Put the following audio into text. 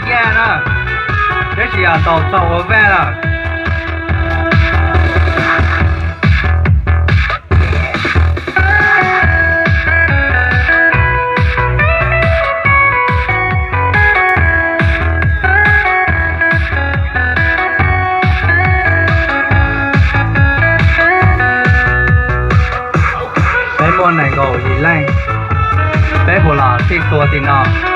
kiag na, tab sis yog tau txog ua vaj lawm. Peb muaj nees nkaum yim leej, peb puas los txhij tua tim no?